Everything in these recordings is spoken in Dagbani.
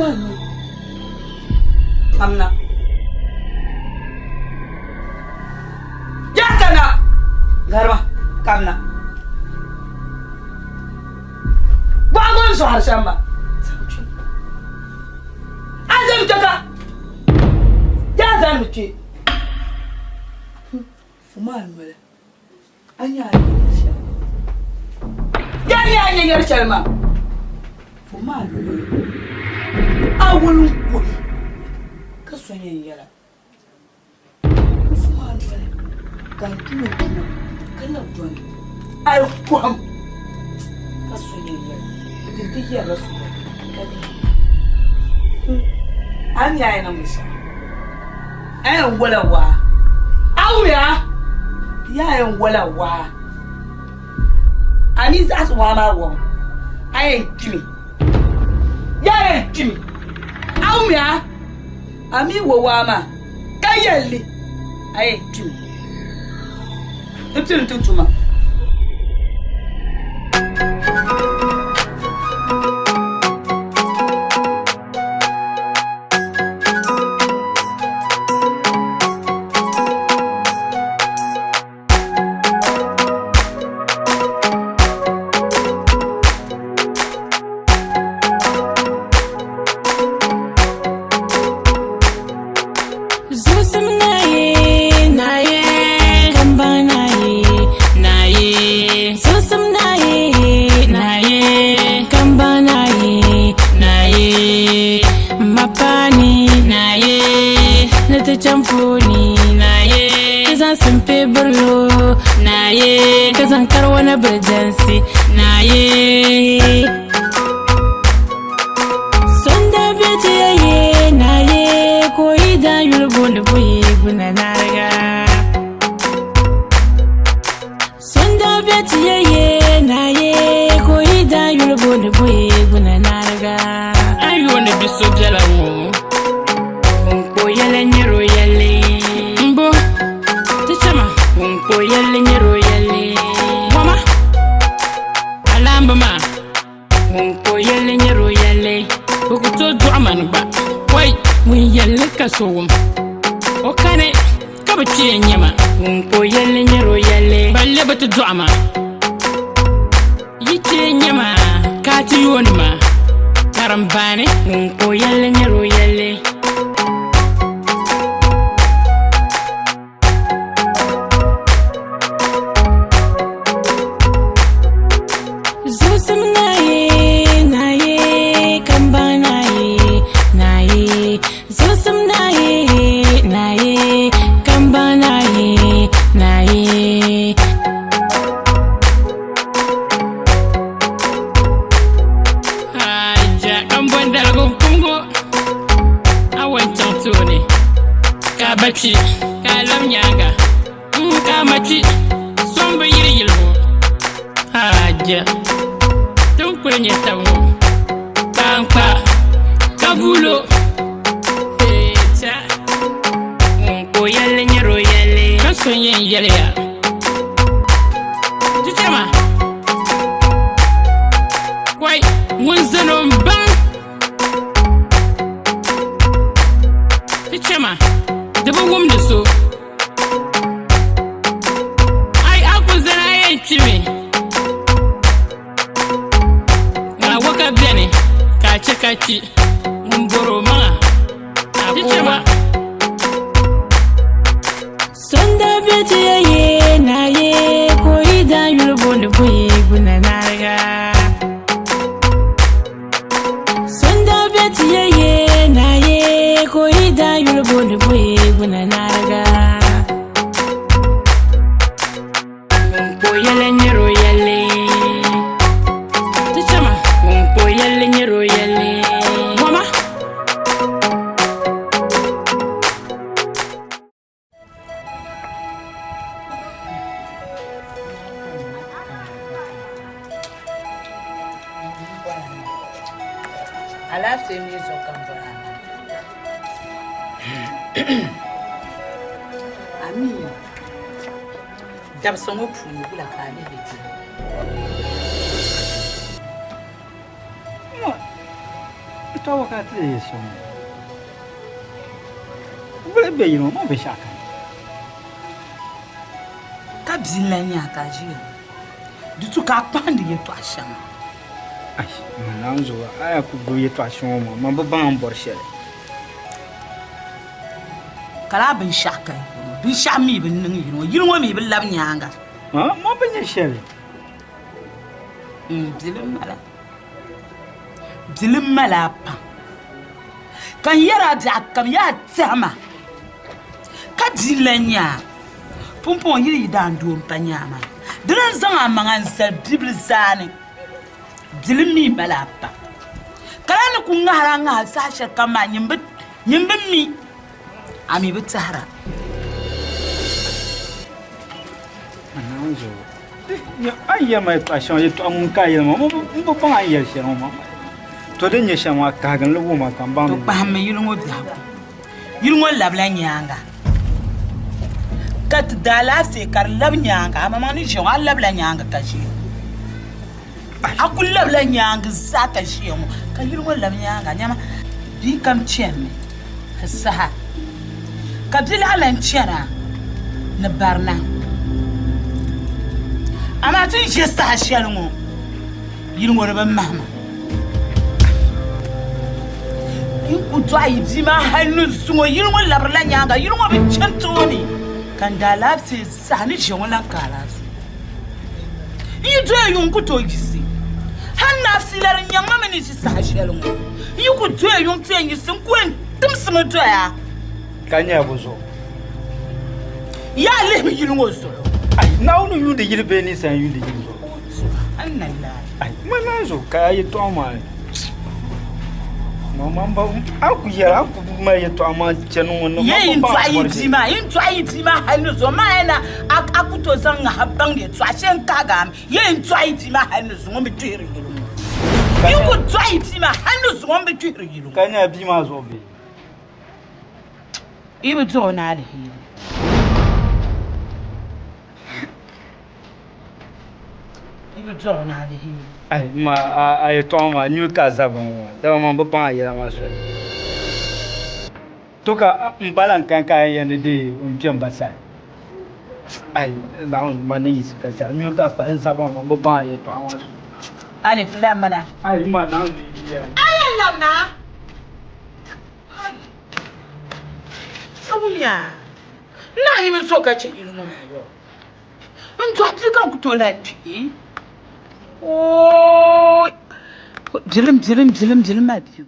Fuma noli. Kamna. Jakana! Garima, kamna. Gbaagi o ni sɔhiri shɛm maa. A zani kpe ka yaa zanimi kpe. Fuma noli. A nya a ni nyari shɛli maa. Yaa nya a ni nyari shɛli maa. Fuma noli. A wuli n-kuhi ka so yɛn yɛla. N fuma noli ka n tum n tuma ka labi dɔni. A yi kɔhim ka so yɛn yɛla, di ti yɛrila so gba ka di A ni nya a yi niŋ binshɛɣu, a yɛn wala waa. A wumya? Di a yɛn wala waa. A mi zaɣisi waa maa wabu, a yɛn kpimi. Yaa yɛn kpimi. A wumya? A mi wo waa maa ka yɛli li, a yɛn kpimi. Ti pili ti tuma. Zusim naye naye kamba naye naye Zusim naye naye kamba naye naye Mapani naye ni ti chamfuni naye Ti zaŋ simpe birilo naye ka zaŋ kariwana biri jansi naye Sonda be ti ya ye naye ka o yi daa yuli booni buyi gbuna nariga Sonda be ti ya ye naye ka o yi daa yuli booni buyi gbuna nariga A yooni bi so biɛla ŋɔ ŋun kpa o yɛli nyɛri o yɛli m-bo ti chama ŋun kpa o yɛli nyɛri o yɛli wama alaamba maa ŋun kpa o yɛli nyɛri o yɛli bɛ ku tooi dɔɣi ma ni gba wai ŋun yɛli ka so wum o kani ka bi kpiya n-nyɛ ma ŋun kpa o yɛli nyɛri o yɛli balle bi ti dɔɣi ma Yi kpee nyɛ ma ka a ti yooni ma karimbaani ŋun ka o yɛlli nyɛri o yɛlli. Zusim naye naye kamba naye naye Zusim naye naye kamba naye naye Haja kambɔndaligu n-kumgu a wan chaŋ tooni ka a ba kpi ka a lam nyaaŋa ka a ma kpi so m-bi yiri yiligu. Haja ti ni kuli nya tab ŋɔ kpaankpa ka vuulo Ŋun ka o yɛlli nyɛri o yɛlli ka so n-yɛn yɛli ya. Ti chama kɔi ŋun zani o m-baŋ ti chama di bi wumdi so ai a ku zani a yɛn kpimi ŋa waka beni ka a che ka kpi ŋun bɔri o maŋa a ku wa. Sonda be ti ya ye na ye ko yi dan yuli booni buyi gbuna nariga. Sonda be ti ya ye na ye ko yi dan yuli booni buyi gbuna nariga. Ŋun kpa o yɛli nyɛri o yɛli. Ti chama. Ŋun kpa o yɛli nyɛri o yɛli. Wama. Alaafee mi zuɣu ka n bɔra a maa. A mi dabisa ŋɔ puuni wula ka a lihi be Yɛtɔɣa bɔ ka a ti lee yɛli shɛm ŋɔ? M bi lahi be yili ŋɔ maa binshɛɣu kani. Ka bia n-lan nyɛ a ka a ʒiya ŋɔ, di tu ka a kpahindi yɛtɔɣ shɛŋa. Ai, man naan zuɣu a yaa ku gbubi yɛtɔɣ shɛŋa ŋɔ maa, man bi baŋ a ni bɔri shɛli. Ka laa binshɛɣu ka yi ŋɔ, binshɛɣu mi bi niŋ yili ŋɔ, yili ŋɔ mi bi labi nyaaŋa. Man bi nya shɛli. M bilim mala, bilim mala a pam, ka n yɛr a biɛɣu kam yaa tɛhi ma, ka bia n-lan nyɛ a. Pumpɔŋɔ yili yi daandoo m-pa nyɛ a maa, di ni n-zaŋ a maŋa n-zali bibili zaani. Bilim mi mali a pam, ka lahi ni ku ŋahiri a ŋaha saha shɛli kam maa nyin bi mi, a mi bi tɛhira. A ni yɛli ma yɛtɔɣ shɛŋa, yɛtɔɣ ŋuni ka a yɛli ma? M bi baŋ a ni yɛli shɛli ŋɔ maa. To din nyɛ shɛm maa, kahigi n li wuhi ma ka m baŋ. To kpahimmi yili ŋɔ biɛhigu. Yili ŋɔ labila nyaaŋa, ka ti daalaafee ka di labi nyaaŋa. Amaŋmaŋ ni ʒiya ŋɔ, a labila nyaaŋa ka ʒiya ŋɔ. A kul labila nyaaŋa zaa ka ʒiya ŋɔ, ka yili ŋɔ labi nyaaŋa. Nyama, bia kam chanimi di saha, ka bia lahi lan chana ni barina. Amaa ti ni ʒe saha shɛli ŋɔ, yili ŋɔ di bi mahi ma. N ku dɔɣi yi bia maa hal ni zuŋɔ, yili ŋɔ labirila nyaaŋa, yili ŋɔ bi chani tooni, ka n daalaafee zaa ni ʒe ŋɔ lan ka alaafee. N yi doya yuŋ n ku tooi yiɣisi, hal ni afiila din nyaŋ ma mi ni ʒi saha shɛli ŋɔ. N yi ku doya yuŋ ti yɛn yiɣisi, n ku yɛn timsimi doya. Ka nyɛla bɔ zuɣu? Yaa lihimi yili ŋɔ zuɣu. Ai, Naawuni yuundi yili bee ninsal n-yuundi yili zuɣu? Subhanallah. Ai, ma naan zuɣu ka a yɛtɔɣa maa ma ma ba a ku yɛra a ku mali yɛtɔɣa maa chani ŋɔ ni Ye yin tɔɣa yi bia maa yin tɔɣa yi bia maa hali ni zuɣu maa yɛn na a ku tooi zaŋ ŋaha baŋ yɛtɔɣa shee n kahigi a mi ye yin tɔɣa yi bia maa hali ni zuɣu ŋɔ bi kpihiri yili ŋɔ yin ku tɔɣa yi bia maa hali ni zuɣu ŋɔ bi kpihiri yili ŋɔ Ka nyɛ bia maa zuɣu bee? Yi bi dɔɣi o ni aliheri. Yi bi dɔɣi o ni aliheri. Ai ma a yɛtɔɣa maa nyuli ka a zabiri ŋɔ maa dama man bi baŋ a yɛla maa soli. To ka m ba lan kani ka a yɛn yɛli ni dee n kpe m ba sani. Ai Naawuni man ni yiɣisi ka chɛ a nyuli ka a kpahi n zabiri ŋɔ man bi baŋ a yɛtɔɣa maa soli. Alif labimina. Ai ma Naawuni yi yɛli. A yɛn labina? Sawunya, n naɣ yi mi so ka chɛ yili ŋɔ maa yɔɔ. N dɔɣi bia ka n ku tooi lahi kpi. Ooi! Bilim, bilim, bilim, bilim maa bia.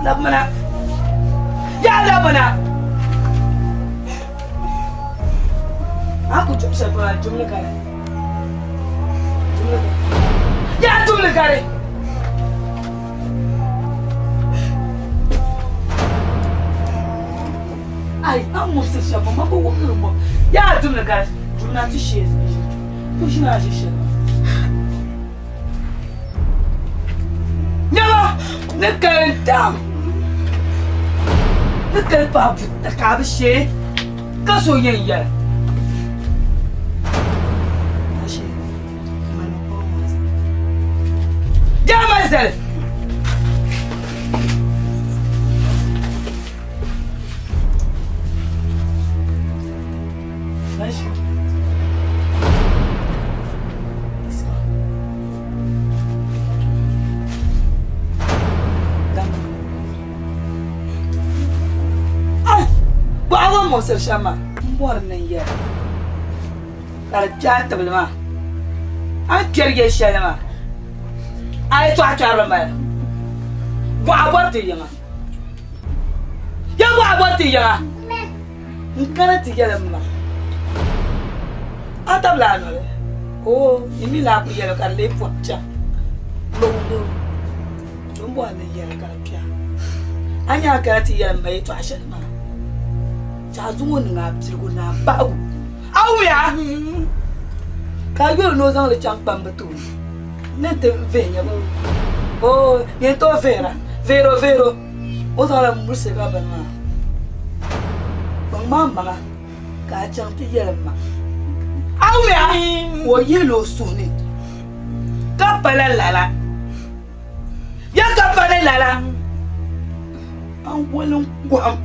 Labimina. Yaa labimina. A ku tum shɛli polo a tumli kari. Tumli kari. Yaa tumli kari. Ai, a ŋubisi shɛm ma bi wumdi li ŋɔ. Yaa tumli kari. Tumna ti shee ʒi. Ku ʒina a ʒi shɛli. Nyama ni kali n-tam ni kali pahi buta ka a bi shee ka so yɛn yɛli. Jama zali. Kpaɣibu muɣisiri shɛm maa m-bɔri ni n yɛli ka di kpe a tibili maa a ni kpɛri yɛl shɛli maa a yɛtɔɣa kpɛrili m-bala. Bɔɣa bɔri ti yiŋa. Ya bɔɣa bɔri ti yiŋa. N kana ti yɛli m ma. A tabila a noli. Oo, yi mi laa ku yɛli ka di lee pɔbi chaŋ. M ba wumdi o. Bɛ ni bɔri ni yɛli ka di kpɛha. A nya a kana ti yɛli m ma yɛtɔɣa shɛli maa. Chɛ a zaŋ o niŋ a piligu ni a bahigu. A wumya? Ka a yɛl o ni o zaŋ li chaŋ kpamba tooni ni nti vihi nya bɛ oo yɛn tooi vihira, vihir o vihir o, o zaŋla murisi ka bini maa. Kpaŋ maŋa ka a chaŋ ti yɛli m ma. A wumya? Ka o yihila o suhu ni ka pala lala. Ya ka pala lala. A woli n-kɔhim.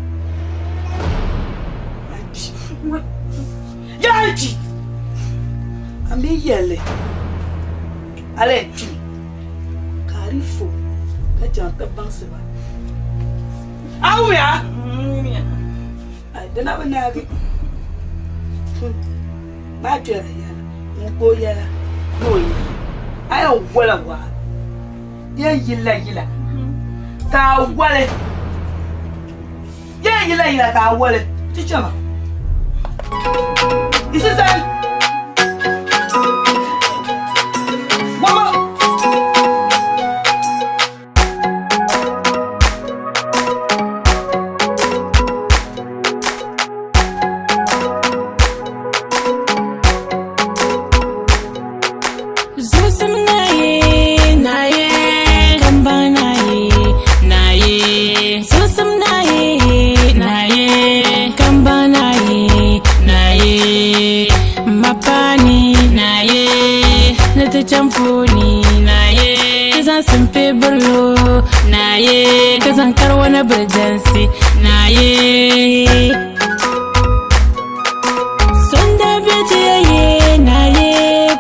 A kpi. Ya a kpi. A mi yɛli a lahi kpimi ka a di fo ka chaŋ ti baŋsi ba. A wumya? Di na bi naagi. Maa kpɛrila yɛla ŋun ka o yɛla ni o yɛla a yɛn gola waa yɛn yilila yila ka a goli yɛn yilila yila ka a goli ti chɛma Isisan Mama Zusim naye, naye, kamba naye, naye. Zusim naye, naye, kamba naye, naye. Mapani naye, ni ti chamfuni naye. Ka zaŋ simpe birilo naye, ka zaŋ kariwana biri jansi naye. Sonda be ti ye naye,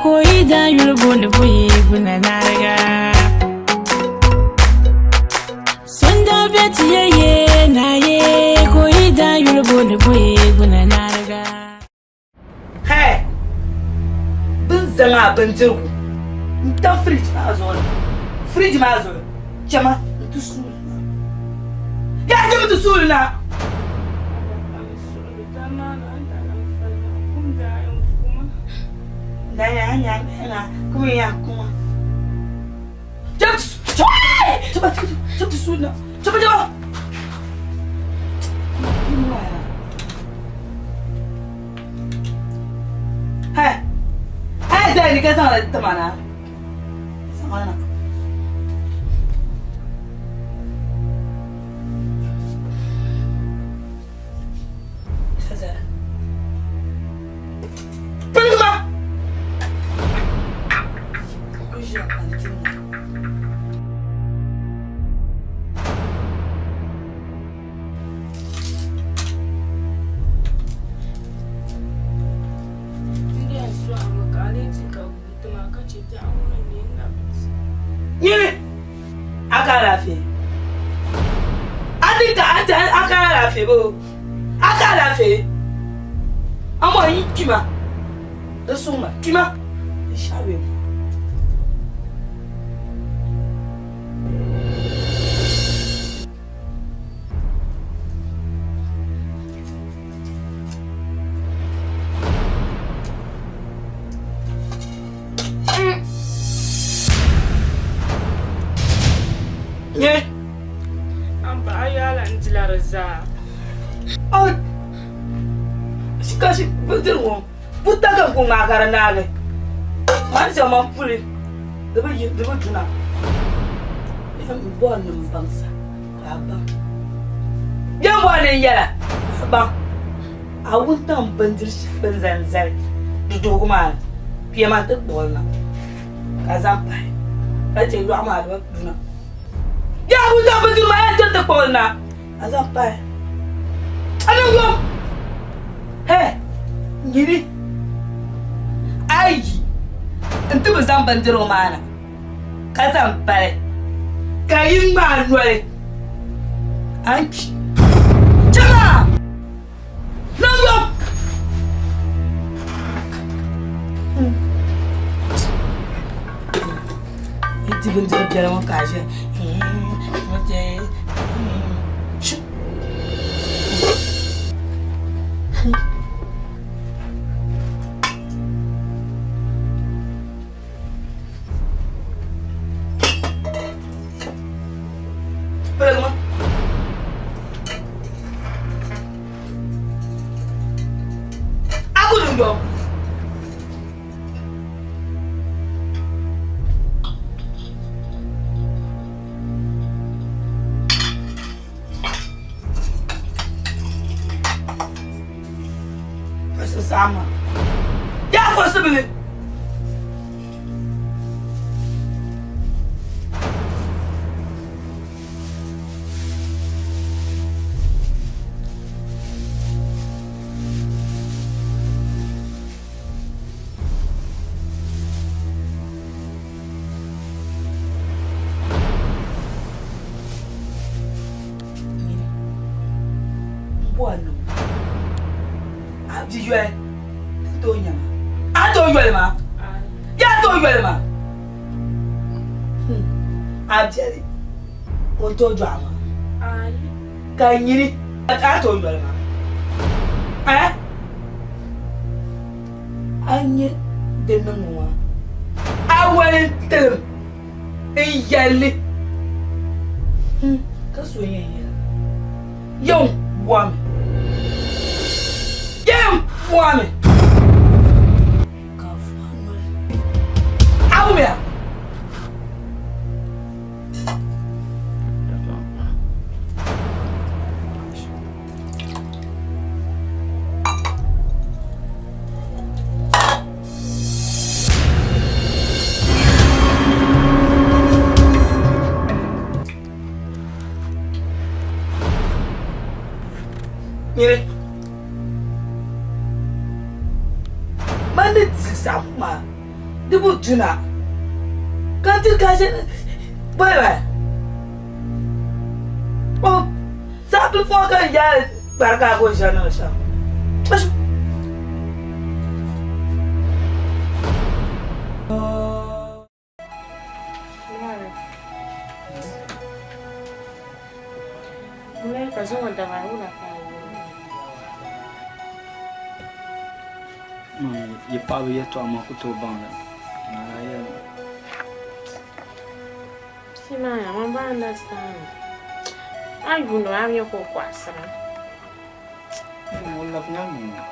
ka o yi daa yuli booni buyi gbuna nariga. Sonda be ti ye naye, ka o yi daa yuli booni buyi gbuna nariga. Hey! Bɛ ni zaŋ a bindirigu n-tam firiji maa zuɣu la, firiji maa zuɣu chama nti suuli na. Yaa chama ti suuli na! Chama ti suuli na. Chama chama! Hey! Hey, zai ni ka zaŋ li tima na. Zaŋ li na. Piligi ma! Ku ʒiya ka n tim na. Nyini a ka alaafee a ti ka a ti a ka alaafee bo a ka alaafee a mo yi kpima di suŋ ma kpima di shɛɣu bɛ Nye. An ba a yaala n dila di zaa. Oi. Shikashi bindirigu ŋɔ buta ka n ku ŋmaai ka di naagi. Mani chɛ man puli di bi yi di bi duna. N bɔri ni n baŋ sa ka a baŋ. Bɛ bɔri ni n yɛla ka a baŋ. A wuntaŋ bindiri shɛli bɛ ni zaŋ zali di duhigu maa ni, kpɛma nti kpuɣi li na ka zaŋ pahi ka chɛ lɔɣu maa di bi duna. Bɛ a wuntaŋ bindiri maa yɛn tiri ti kpuɣi li na ka zaŋ pahi. A niŋ yom! Hɛ! Nyini a yi nti bi zaŋ bindirigu maa na ka zaŋ pali ka yi ŋmaai noli a ni kpi. Chama! Niŋ yom! Yi di bindiri biɛla ŋɔ ka a ʒiya. A ku dundɔŋ. Sama. Ya possibly. A tooi yoli ma yaa tooi yoli ma a biɛli o ni tooi dɔɣi ma ka nyini a tooi yoli ma eh a nya di niŋ ŋɔ maa a wali tilim n yɛlli ka so yɛn yɛla yɛn wami yɛn wami ka fɔ noli a wumiya. Nyini man ni di saɣim maa di bi duna ka n ti ka ʒe boli ba o zaɣ bilifu ŋɔ ka n yaai kpari ka a ka o ʒiya niŋdi shɛm. Yi paɣaba yɛltɔɣa maa ku tooi baŋ li. Bia maa yaa man bi understand a yuuni o a mi ka o kɔɣisira. O labi nyaaŋa ŋɔ.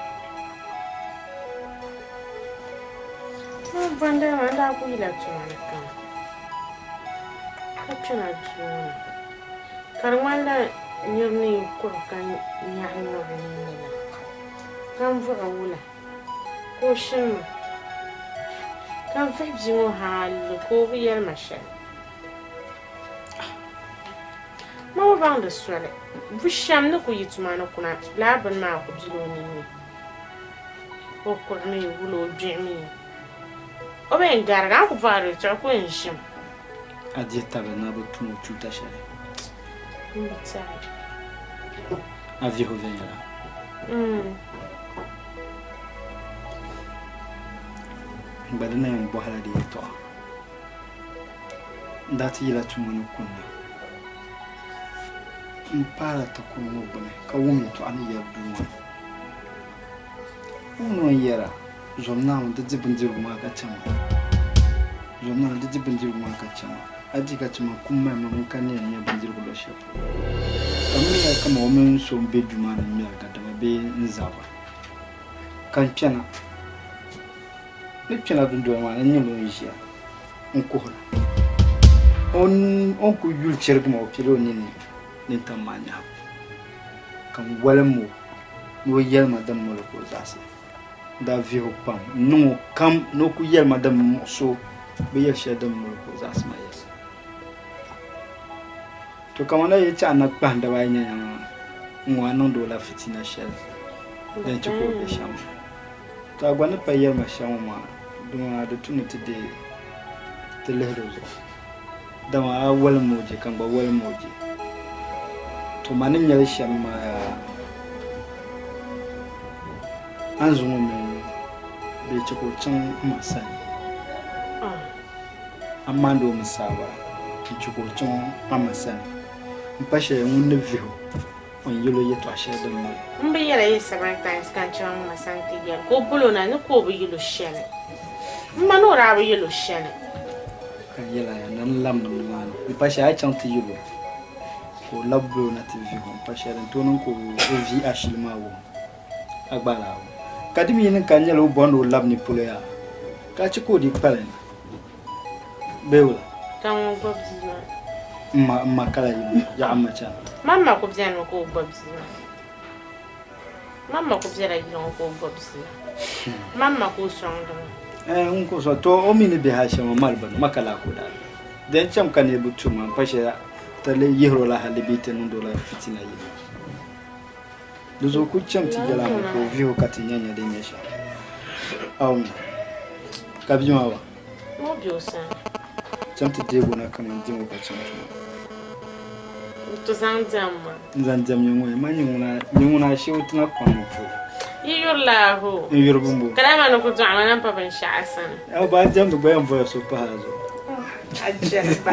O bɔndiri maa n daa kuli yila tuma ni kana ka kpɛna duu ŋɔ ni ka di ŋmanila niri ni yi kuhi ka nyaɣi nyɔri ninni la ka n buɣi o wula ka o shini ma ka n vihi bia ŋɔ hali ka o bi yɛli ma shɛli. Ma bi baŋdi soli bu shɛm ni ku yi tuma ni kuna lala bini maa ku bela o ninni. O kuɣimi wula o gbihimi o bi yɛn garigi a ni ku bɔhiri o yɛltɔɣa ka o yɛn ʒimi. A dihi tabili ni a bi tum o chuuta shɛli? M bi tɛhi. A vihi o viɛnyɛla? N gba di na yɛn bɔhila di yɛltɔɣa. N daa ti yila tuma ni kunna. M paala takɔro ŋɔ gbuni ka wum yɛtɔɣa ni yɛri duu maa ni. Wum ni o ni yɛra, Zom Naawuni ti di bindirigu maa ka chɛ ma. Zom Naawuni ti di bindirigu maa ka chɛ ma. A di ka chɛ ma, kum mali ma ŋun ka ni yɛn nya bindirigu luɣ shɛli polo. Ka m mi ya kaman o mini so m-be duu maa ni ŋmɛri gadama bee n-zabira. Ka n kpɛna. Ni kpɛna dundoli maa ni n-nyɛ o ni ʒiya n-kuhira. O ni kul yuli chirigi ma o pila o nini nintam maa nyahibu, ka n wolim o ni o yɛli ma din mali o ka o zaɣisi. N daa vihi o pam n-niŋ o kam ni o kul yɛli ma din muɣis o bee yɛl shɛli din mali o ka o zaɣisi ma yɛli. To kaman a yi chɛ a na kpahim daba ayi nyaanya maa, n-ŋɔ a niŋdi o la fitina shɛli din chɛ ka o be shɛm. To a gba ni pa yɛli ma shɛm ŋɔ maa, dama di tu ni ti deei ti lihi di zuɣu, dama a wolim o je ka n gba wolim o je. To ma ni nya li shɛm maa yaa, a ni zaŋ o mi bee chɛ ka o chaŋ m ma sani, a maandi o mi saawara n-chɛ ka o chaŋ a ma sani. M pa shɛli ŋun ni vihi o, o ni yɛl o yɛtɔɣ shɛli din mali. M bi yɛla yi several times ka n chaŋ m ma sani ti yɛli ka o bol o na ni ka o bi yɛl o shɛli. M ma ni o daa bi yɛl o shɛli. Ka n yɛl a yaa, na n labnim nimaani. M pa shɛli a yi chaŋ ti yɛl o ka o lab bol o na ti vihi o, m pa shɛli n tooi niŋ ka o vihi ashili maa wuhi a gba alaawu. Ka di mi niŋ ka n nyɛla o bɔri ni o lab ni polo yaa, ka a chɛ ka o dii kpalim na. Bee wula? Ka ŋun gbubi bia maa. M ma, m ma kala yino, yaɣa m ma chana. Man ma ku beni mi ka o gbubi bia maa. Man ma ku bela yili ŋɔ ka o gbubi bia maa. Man ma ka o sɔŋdi ma. Eh, n ku sɔŋ, to o mi ni be hali shɛm o mali bini, ma ka laa ka o daa be. Din cham ka niriba tu ma, m pa shɛli ti yihir o la hali bee ti niŋdi o la fitina yili. Di zuɣu kul cham ti yɛl a mi ka o vihi o ka ti nya nya din nyɛ shɛm. Aumi, ka bia maa wa? O be o sani. Cham ti deeg o na kaman dim o ka chaŋ tuma. N ti zaŋ diɛm ma. N zaŋ diɛm nyɛ ŋun, ma nyɛ ŋuna, nyɛ ŋuna a shee o tiŋa kpaŋ o polo. Yi yuri la a hoo. N yuri bimbo. Ka daa ma ni ku dɔɣi ma na m-pa binshɛɣu a sani. A ba diɛmdi gba yɛn voya so pahi a zuɣu. A jɛri gba.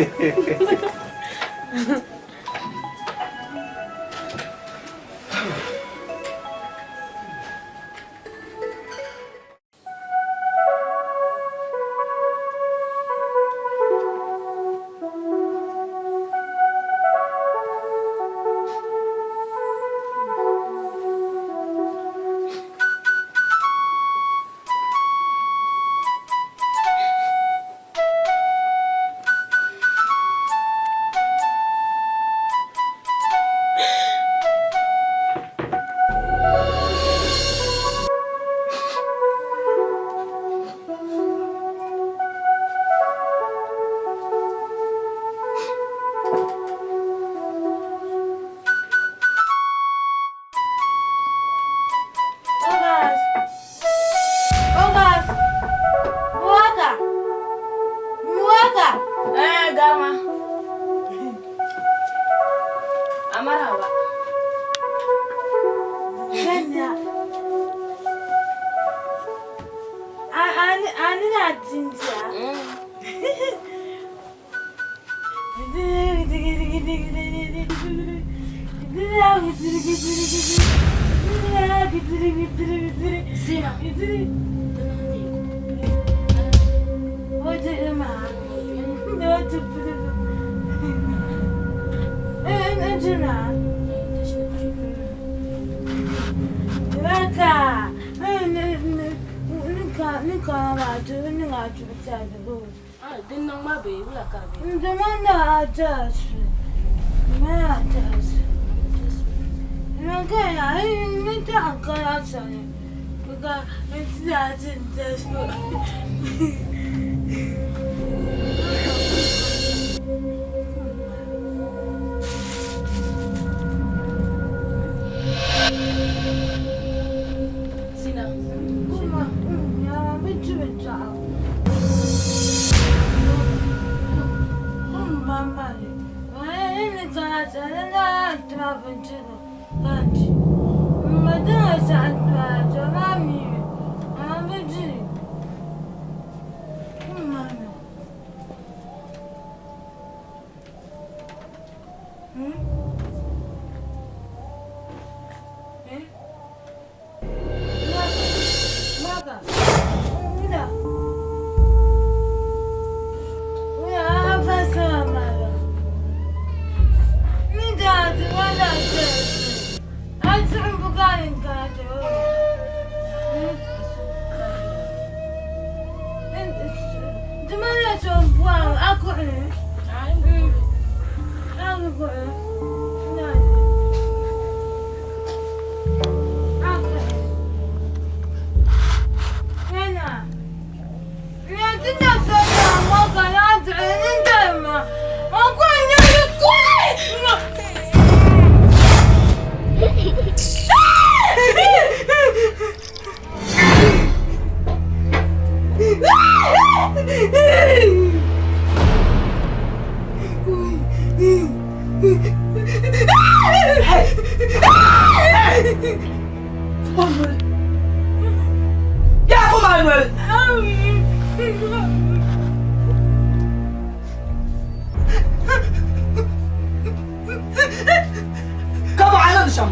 shɛm.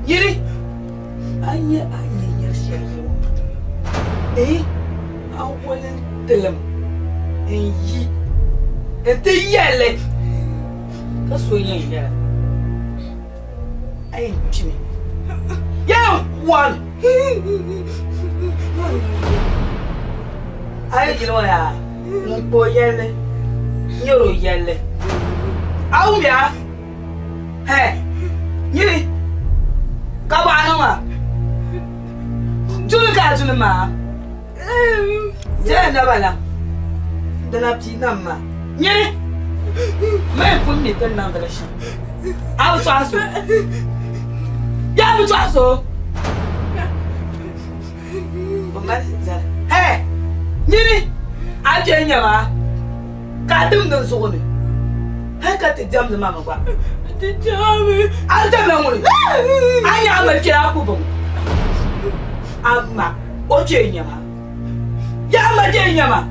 Yiri a nyɛ a nyɛ nyɛri shɛli zuɣu. Ee a woli n-tilim n-yi nti yɛli ka so yɛn yɛla a yɛn kpimi yɛn kɔri a yi yili ŋɔ yaa ŋun kpa o yɛlli nyɛri o yɛlli a wumya hɛ nyini ka bɔɣa niŋ maa duli ka a duli maa Jɛya naba la dina pii nam maa nyini mani pun mi ti ni niŋdili shɛm a bi tɔɣi so yaa bi tɔɣi so o mali zali hɛ nyini a kpɛ nyɛ maa ka a timdi n zuɣu ni hɛ ka ti diɛmdi ma mi gba a diɛmla ŋuni a nyaɣa mali kpɛ a ku biŋ a ma o kpɛ nyɛ maa yaa ma kpɛ nyɛ maa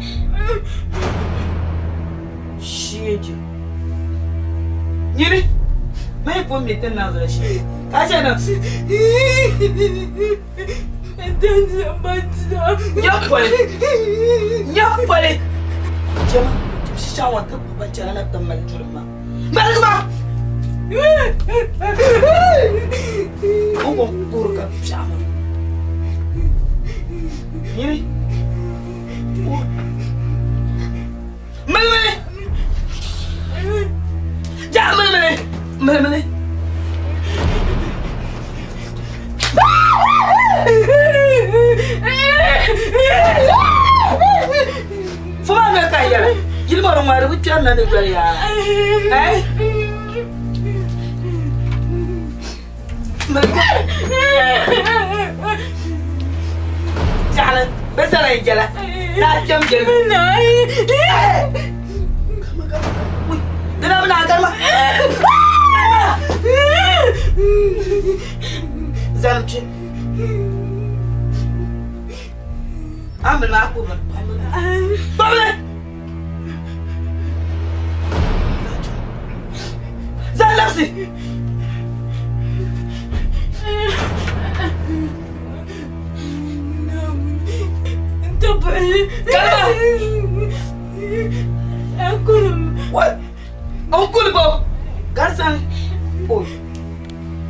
sheeji nyini mani pun mi ti niŋdili shɛm ka chɛ niŋ Nyɛ poli chɛma shishɛŋ ŋɔ ti ba chɛna na ti mali duri maa maligi ma o ko kuri ka piɛɣu ma nyini milimili jaɣa milimili milimili Fuma mi ka yɛli yili ŋɔ di ŋmari di bi kpɛri na ni doli yaa eh? Saɣali bɛ sala yi jɛla daa kpɛm jɛli dina bi naa karima zanim kpi ambili maa ku bini kpabili Zan labisi. Kalima. What? N kuli bo. Garisan. Oi.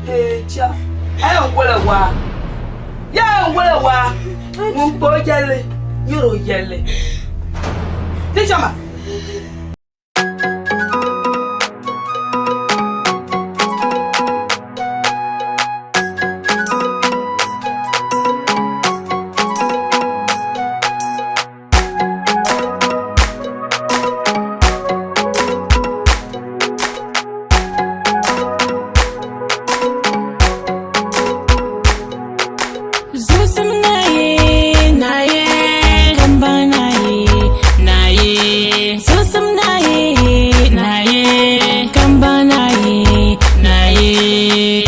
Ee cha. Ayi n wala waa. Yaa n wala waa. Ŋun kpa o yɛlli, nyɛri o yɛlli. Ti chama. Zusim naye, naye, kamba naye, naye. Zusim naye, naye, kamba naye, naye.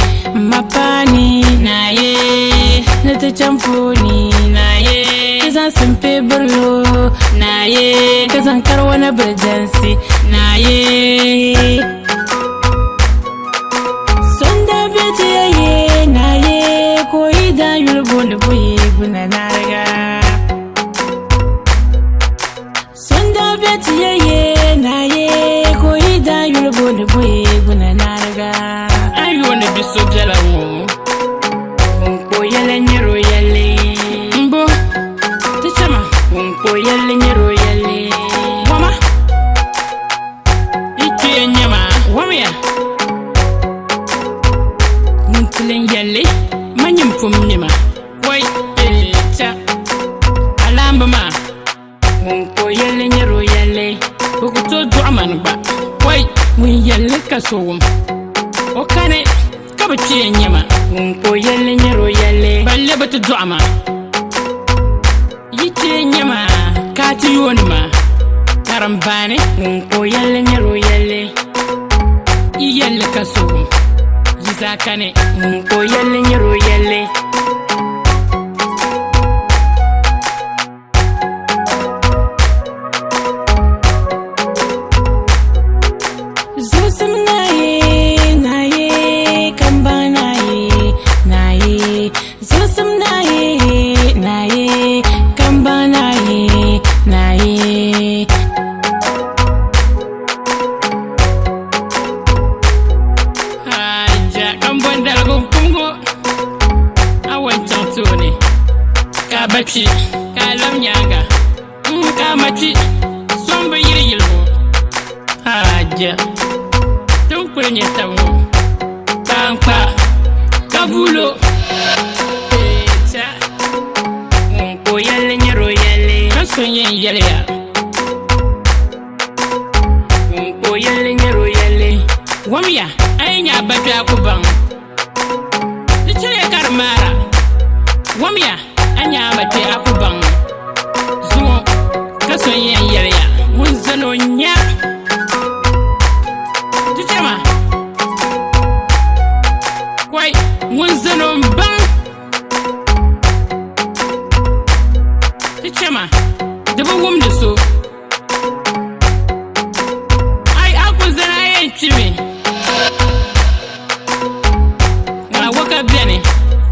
Mapani naye, ni ti chamfuni naye. Ka zaŋ simpe birilo naye, ka zaŋ kariwana biri jansi naye. Sonda be ti ya ye naye, ka o yi daa yuli booni buyi gbuna nariga. Sonda be ti ya ye naye, ka o yi daa yuli booni buyi gbuna nariga. A yooni bi so biɛla ŋɔ ŋun kpa o yɛli nyɛri o yɛlli m-bo ti chama ŋun kpa o yɛlli nyɛri o yɛlli wama yi kpee n-nyɛ ma wamiya ŋun tili n yɛlli ma nyin pun mi ma wai ee cha alaamba maa ŋun kpa o yɛlli nyɛri o yɛlli bɛ ku tooi dɔɣi ma ni gba wai ŋun yɛlli ka so wum o kani ka bɛ kpee n-nyɛ ma ŋun kpa o yɛlli nyɛri o yɛlli balle bɛ ti dɔɣi ma yi kpee n-nyɛ ma ka a ti yooni ma karimbaani ŋun kpa o yɛlli nyɛri o yɛlli yi yɛlli ka so wum yi zaa kani ŋun kpa o yɛlli nyɛri o yɛlli Zusim naye, naye, kpi ka a lab nyaaŋa n ka a ma kpi so m-bi yili yilibu. Haa jɛ! Ti ni kuli nya tab ŋɔ kpaa n-kpa ka vuulo. Eei cha! Ŋun ka o yɛlli nyari o yɛlli ka so yɛn yɛli ya. Ŋun ka o yɛlli nyari o yɛlli. Wamya a yi nya a ba kpe a ku baŋ. Di chɛliya ka di maara. Wamya a nya a ma kpe a ku baŋ. Zuŋɔ ka so yɛn yɛli ya ŋun zani o nya. Di chɛma kɔi ŋun zani o m-baŋ. Di chɛma di bi wumdi so. Ai a ku zani a yɛn kpimi. Ŋa waka beni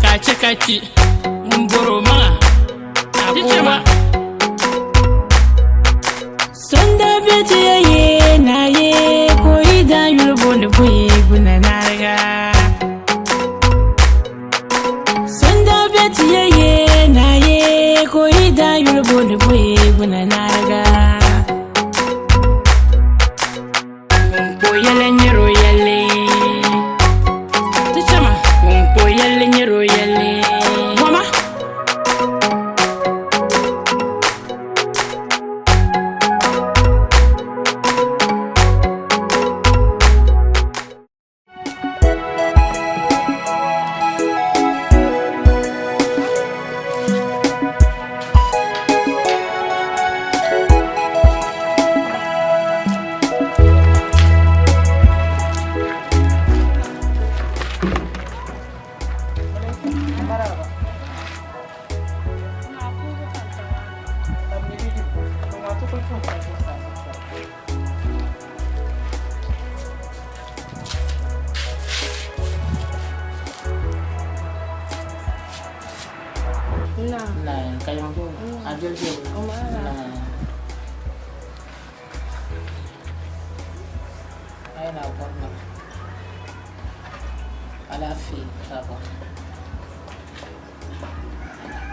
ka a chɛ ka kpi ŋun bɔr o maŋa a ku ma. Sonda be ti ya ye na ye ka o yi daa yuli booni buyi gbuna nariga. Sonda be ti ya ye na ye ka o yi daa yuli booni buyi gbuna nariga. Ŋun kpa o yɛli nyari o yɛli. Ti chama. Ŋun kpa o yɛli nyari o yɛli. Wama.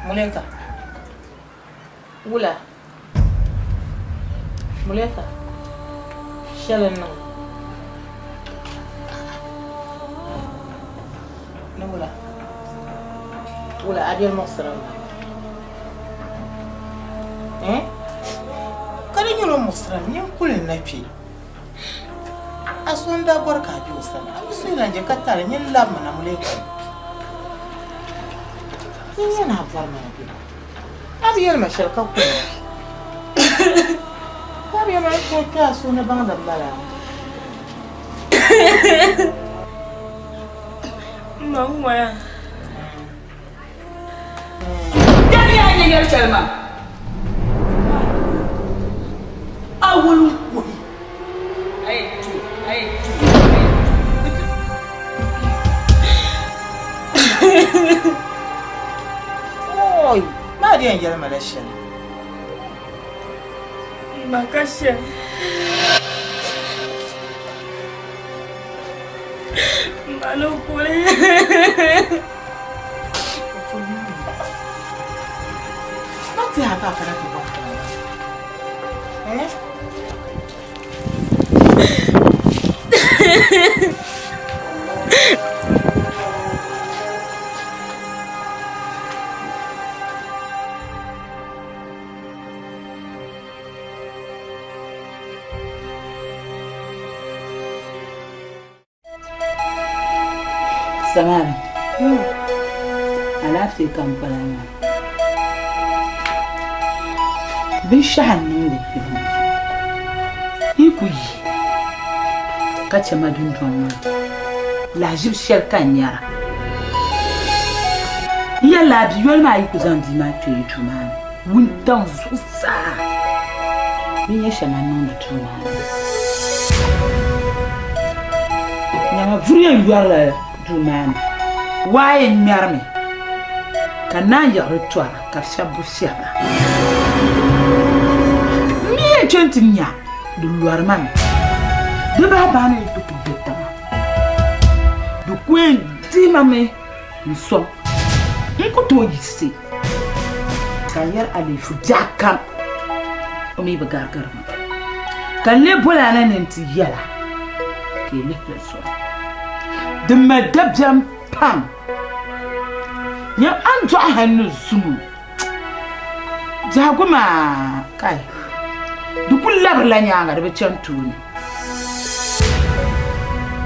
Muleka. Wula. Muleka. Shɛli n-niŋ. Ni wula. Wula a biɛli muɣisira mi. Eh? Ka di nyɛla o muɣisira mi, nyin kuli n na kpe. A so n-daa bɔri ka a be o sani. A mi suhi lan je ka tari nyin labimi na Muleka. Nyin nyɛ ni a bɔri ma na bɛ? A bi yɛli ma shɛli ka kuli. Ka a bi yɛli ma ni tooi kpe a suhu ni baŋ din bala. M ma ŋ-ŋɔya. Dani a ni yɛli shɛli maa, a wuli n-kuhi, a yɛn tu, a yɛn tu, a yɛn tu. Oi, maa di yɛn yɛli ma la shɛli. M ma ka shɛli. M ma ni kuli. Ma ti ha ka kana ti bɔri kala maa. Eh? Samara, alaafee ka m bɔra maa. Binshɛɣu n-niŋdi kpe ŋɔ. Yi ku yi ka chɛ ma dundɔŋ ŋɔ ni, lahiʒibu shɛli ka n nyara. N yɛlila a biyoli maa yi ku zaŋ bia maa kpe yi duu maa ni wuntaŋ zuɣusaa, binyɛ shɛŋa niŋdi duu maa ni. Nyama vuri yɛn yɔrila duu maa ni, waa yɛn ŋmɛrimi ka naan yiɣiri tɔra ka shɛba bi fiɛbira. M mi yɛn kpe nti nya di lɔri ma mi, di bahi bahi ni yi ti ku be tiŋa. Di ku yɛn dihi ma mi n-sɔŋ, n ku tooi yiɣisi. Ka n yɛli Alifu biɛɣu kam o mi bi garigiri ma. Ka n lee boli a na ni n ti yɛl a ka yi lihi li zuɣu. Di mali dabiɛm pam. Nyam a ni dɔɣi hal ni zuŋɔ biɛhigu maa kai di kul labirila nyaaŋa di bi chani tooni.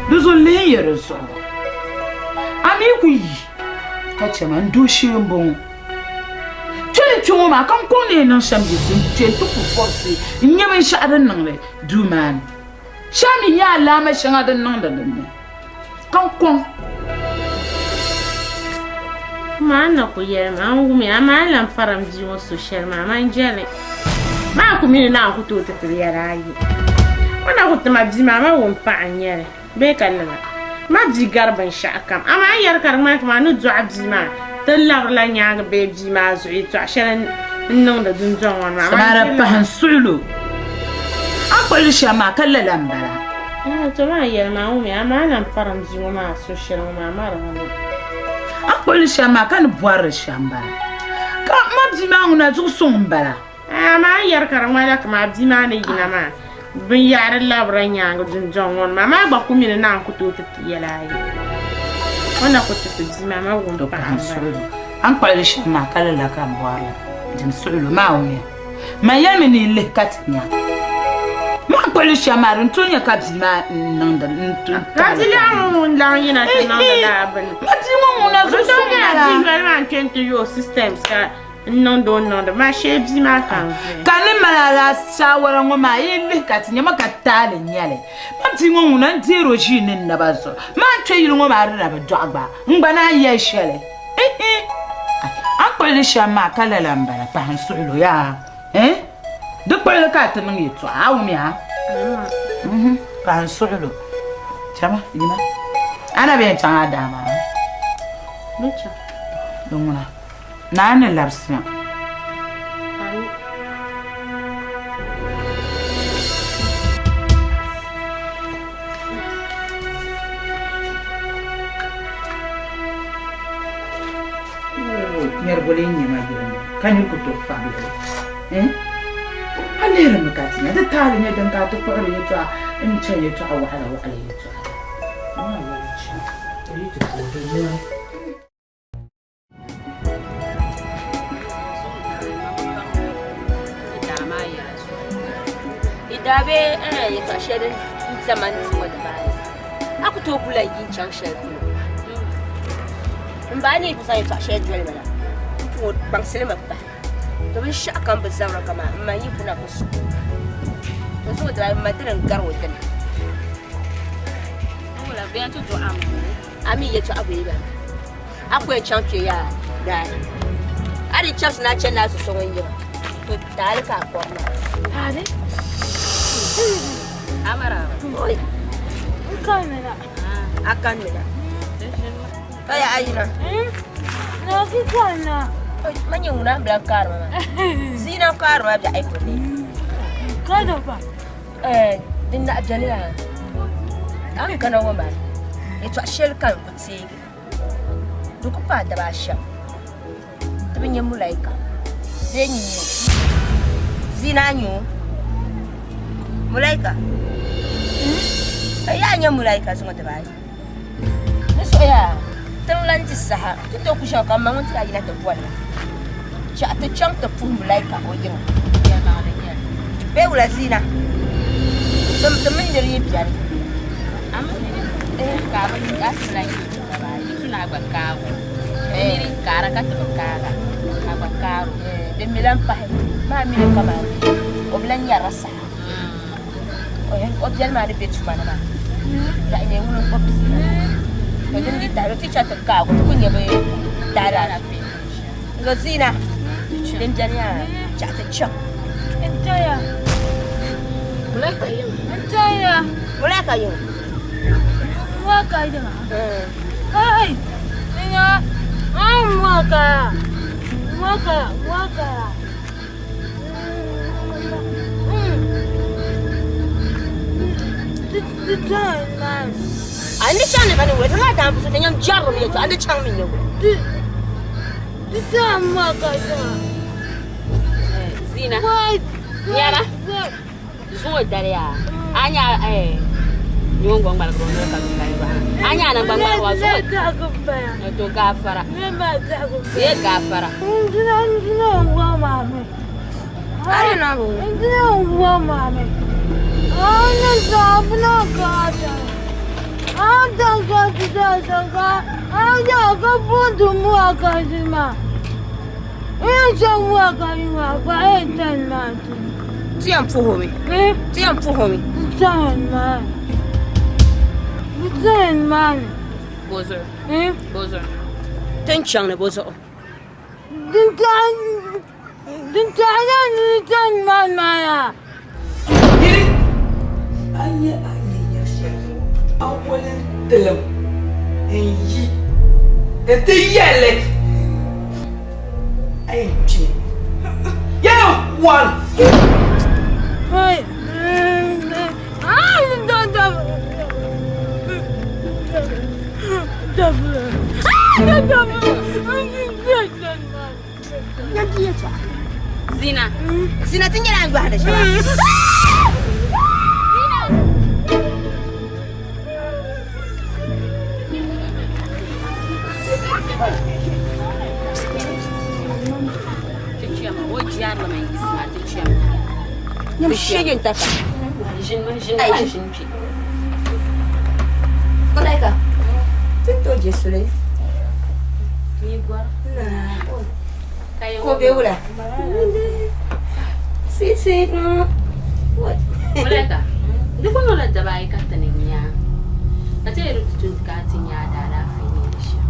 Di zuɣu lihi n-yɛ di zuɣu. A mi ku yi ka chɛ ma n dooshee m-bɔŋɔ. Kpe n kpe ŋɔ maa ka n kɔŋ ni yi niŋ shɛm yiɣisi n-kpe nti ku fɔbisi n-nya binshɛɣu din niŋdi duu maa ni. Shɛli mi nyɛ alaama shɛŋa din niŋdi din ni ka n kɔŋ. Maa na ku yɛli ma, n wumiya, amaa a ni lan fara m bia ŋɔ so shɛli maa, man je li. Maa ku mi ni Naawuni ku tooi ti ti yɛla ayi. O na ku ti ma bia maa, ma wumpaɣa n-nyɛ li. Bee ka nima ma bia gari binshɛɣu kam, amaa a yɛri ka di ŋmani kaman a ni dɔɣi bia maa ti labirila nyaaŋa bee bia maa zuɣu yɛtɔɣ shɛli n-niŋdi dundɔŋ ŋɔ ni maa. Samara pahi n suɣilo. A ni kpuɣi li shɛm maa ka lala m-bala. To maa yɛli maa ŋun mi, amaa a lan pari m bia ŋɔ maa so shɛli ŋɔ maa, amaa di bi niŋ. A ni kpuɣi li shɛm maa ka ni bɔri li shɛm m-bala. Ka m ma bia maa ŋuna zuɣu suŋ m-bala. Amaa n yɛri ka di ŋmanila kaman a bia maa ni yina maa binyahari labira nyaaŋa dundɔŋ ŋɔ ni maa, amaa gba ku mi ni Naawuni ku tooi ti ti yɛla ayi. O na ku ti ti bia maa, amaa wum paɣa m-bala. A ni kpuɣi li shɛm maa ka lala ka m bɔri la, dim suɣilo maa wumiya. Man yɛlimi ni yi lihi ka ti nya. Man kpuɣi li shɛm maa, di ni tooi nyɛ ka bia maa n-niŋdi n-taɣi Ka ti lɛɣu ŋɔ ŋun laŋ yina ti niŋdi lala bini. Ma bia ŋɔ ŋuna zuɣu suŋ Di tooi nyɛla m-bala. bia yoli maa n-kpe nti yooi systems ka N niŋdi o ni niŋdi maa shee bia maa ka n vihi. Ka ni mali a laa saawara ŋɔ maa, yi lihi ka ti nya ma ka taali n-nyɛ li. Ma bia ŋɔ ŋuna n-deeri o ʒii ni n naba zuɣu. Maa n-kpe yili ŋɔ maa di na bi dɔɣi gba, n gba naan yɛli shɛli. Ihi! A ni kpuɣi li shɛm maa ka lala m-bala, pahi n suɣilo yaa. Eh! Di kpuɣi li ka a ti niŋ yɛtɔɣa, a wumya? Mhm, pahi n suɣilo. Chama, yina. A na bi yɛn chaŋ a daa maa? Ni chaŋ. Di ŋuna. Naa ni labisi na. Nyɛrigoli n-nyɛ ma yili ŋɔ ka nir ku tooi fabili li. A lihirimi ka ti nya di taali nyɛ din ka a ti kpuɣiri yɛtɔɣa n-chani yɛtɔɣa waɣila waɣila yɛtɔɣa la. Di yi ti pooi di noli. Daa be yɛtɔɣ shɛli din zama n-ti ŋɔ dibaani a ku tooi kula yi n-chaŋ shɛli polo m ba a ni ku zaŋ yɛtɔɣ shɛli doli ma la n puŋɔ kpaŋsili mi pahi to binshɛɣu kam bi zabira kaman m ma yi ku na ku su to zuŋɔ dibaayi m ma dini n-gari o dini a mi yɛtɔɣa bee bala a ku yɛn chaŋ kpe yaa daa a di chɛbisi ni a chani ni a zo so ŋun yiŋa to taali ka a kɔri maa Taali? Oi. N kanimina. A kanimina. Ka ya a yina. Na ki kanna. Oi, ma nyɛ ŋuna n bila kaarima maa. Zina kaarima biɛɣu yi ku ne. Ka do pa. Eh, din naɣ beni yaa. A ni kana ŋɔ maa, yɛtɔɣ shɛli ka n ku teegi. Di ku paai daba ashɛm, ti bi nya mulaika bee nyin nya o. Zina a nya o? Mulaika? Ka yaa nya mulaika zuŋɔ daba ayi. Ni suhu yaa, tiŋ lan di saha ti tooi ku ʒiɛm ka m ma ŋun ti daa yina ti boli ma. Chɛɣu ti chaŋ ti puhi mulaika o yiŋa. Bee wula zina? Ti mini nir yi beni. Din mi lan pahi maa mi ni kaman o bi lan nyarila saha. O biɛli maa ni be tuma ni maa zaɣ nyɛ ŋuni n-gbubi bia maa. To din di tahi ti chaŋ ti kaag o ti ku nya bɛ daalaafee. Zo zina din beni yaa chaɣ ti chaŋ. N-taya. N-taya. Wula ka yiŋa? Wula ka yiŋa? Hey! Ina! Ah, wula ka ya. Wula ka ya, wula ka ya. A ni chaŋ ni ka ni wula, ti zaa daa bi so ti nyam jɛrimi yɛltɔɣa, a ni chaŋ mi nyɛ wula. Di chaŋ maa ka yiŋa. Zina. Nyama. Zuŋɔ dali yaa. A nya eh nyɔŋ gba ŋmaligi o noli ka du kali bahi. A nya na gba ŋmaligi wa zuŋɔ. To gaafara. Ye gaafara. Ti yɛn puhi o mi. Ti yɛn puhi o mi. Bozuɣu. Bozuɣu. Ti ni chaŋ ni bozuɣu. Yiri a nyɛ a ni nyari shɛli ŋɔ a woli tilim n-yi nti yɛli a yɛn kpimi yɛn kɔri. Zina. Zina ti nyɛla a ni yɔhindi shɛba. Malaika, tin to je suli. Ko be wula. Sweet sweet. What? Malaika, di ku niŋla daba ayi ka ti ni nya ka ti yɛli ti tum ka ti nya a daalaafee ni nyɛ shɛm.